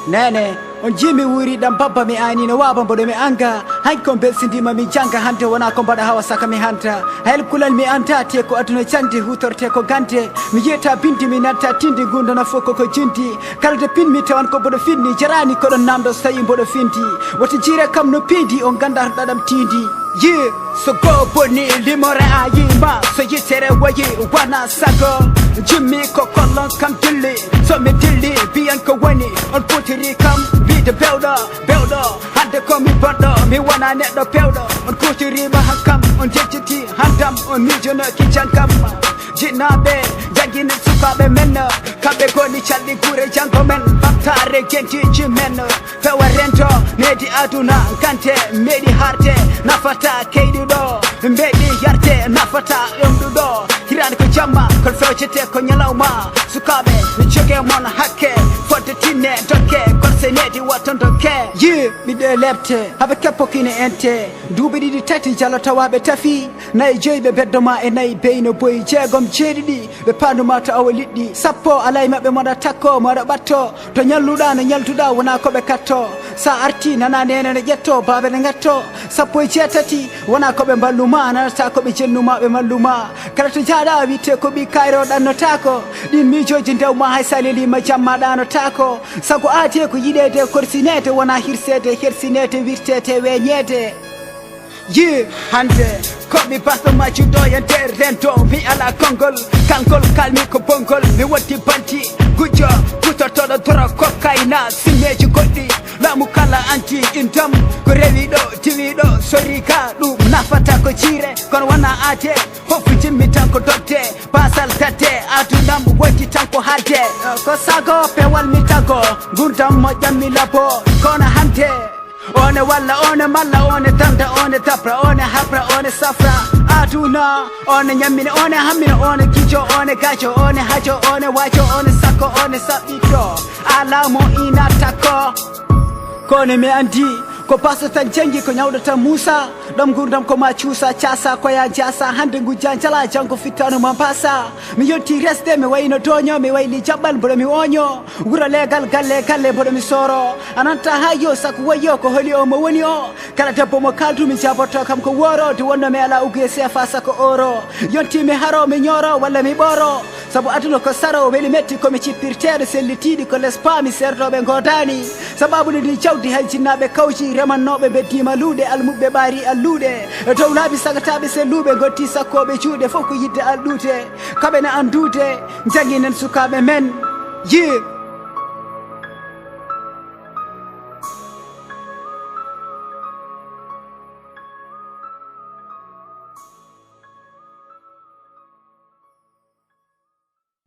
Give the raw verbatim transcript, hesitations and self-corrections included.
Nene, on jimi wuri ɗam babba mi ani no waba mboɗo mi anga. Hay ko belsindiima mi janga hannde wona ko mbaɗa hawa saka mi hanta. Hay kulal mi anta te ko aduna jangde hutorte ko gande. Mi yiyata bindi mi natta tindi gundana fof koko jindi. Kala de pin mi tawan ko mboɗo finni jarani koɗon namdo so tawi mboɗo findi. Woto jiire kam no piidi on ganda to ɗaɗam tindi. Yi, so goo boni limore a yima so yitere wayi wana sago. Jimmi ko kollon kam dilli so mi dilli mbiyan ko woni on putiri kam mbiide bewɗo. Bewɗo hande ko mi bonɗo mi wona neɗɗo pewɗo. On kutirima hankam on jejjiti handam on mijonoki jankam. Jinnaɓe jangini sukaɓe men kamɓe goni calɗi gure jango men. Battare gentiji men fewa rento nedi aduna gante meɗi harde nafata keyɗuɗo. Mbeɗi yarte nafata ƴomɗuɗo. Hirani ko jamma kon fewjete ko ñalawma. Sukaɓe mi joge mon hakke fodde tinne dokke korse nedi watto dokke. Yi ɓiɗɗo e lepte haɓe keppo kine ente. Duuɓi ɗiɗi tati jalo tawaɓe tafi nayi joyi ɓe beddo ma e nayi beyno boyi jeegom jeeɗiɗi. Ɓe panduma to awa liɗɗi sappo alay maɓɓe moɗa takko moɗa ɓatto. To ñalluɗa no ñalduɗa wona ko ɓe katto. Sa arti nana nene no ƴetto baɓe no gatto. Sappo e jeetati wona ko ɓe mballuma nanata ko ɓe jennuma ɓe malluma. Kala to jaaɗa witte ko ɓi kayro ɗannotako. Ɗin miijoji ndewma hay sa lelima jamma ɗanotako. Sago aate ko yiɗede korsinede wona hirsede hersinede wirtete weñede. Yi hande komi baso majjuɗo e nder rendo mi ala konngol. Kalngol kalmi ko bonngol mi wotti banti gujjo kutortoɗo doro kokkayna simmeji goɗɗi. Laamu kala anti indam ko rewiɗo diwiɗo soriga ɗum nafata ko jiire kono wona aade. Fof jimmi tan ko dogde basal dadde adunam woyti tan ko haalde. Ko sago pewal mi tago gurdam moƴƴam mi labo kono hande. One walla one malla one danda one dabra one habra one safra aduna. One ñammina one hammina one gijo one gajo one hajo one wajo one sakko one saɓɓitto. Alamo ina takko. Kono mi andi ko baso tan jangi ko ñawɗo tan muusa. Ɗam gurdam ko ma cuusa casa koya jasa hande gujja jala janggo fittano ma mbasa. Mi yonti resde mi wayno doño mi wayli jaɓɓal mboɗo mi oño. Wuro legal galle galle mboɗo mi soro. Ananta ha yo saku wayyo ko holi o mo woni o. Kala debbo mo kaldumi jaboto kam ko woro de wonno mi ala uguye sefa sako oro. Yonti mi haro mi ñoro walla mi ɓoro. Sabu aduna ko saro weli metti komi cippirteeɗo sellitiiɗi ko les paami serdoɓe godani. Sababu no ndi jawdi hay jinnaɓe kawji remannoɓe beddima luuɗe almuɓɓe ɓaari alluuɗe. E dow laabi sagataɓe selluɓe gotti sakkoɓe juuɗe fof ko yidde alɗude. Kaɓe no andude janginen sukaɓe men. Yi.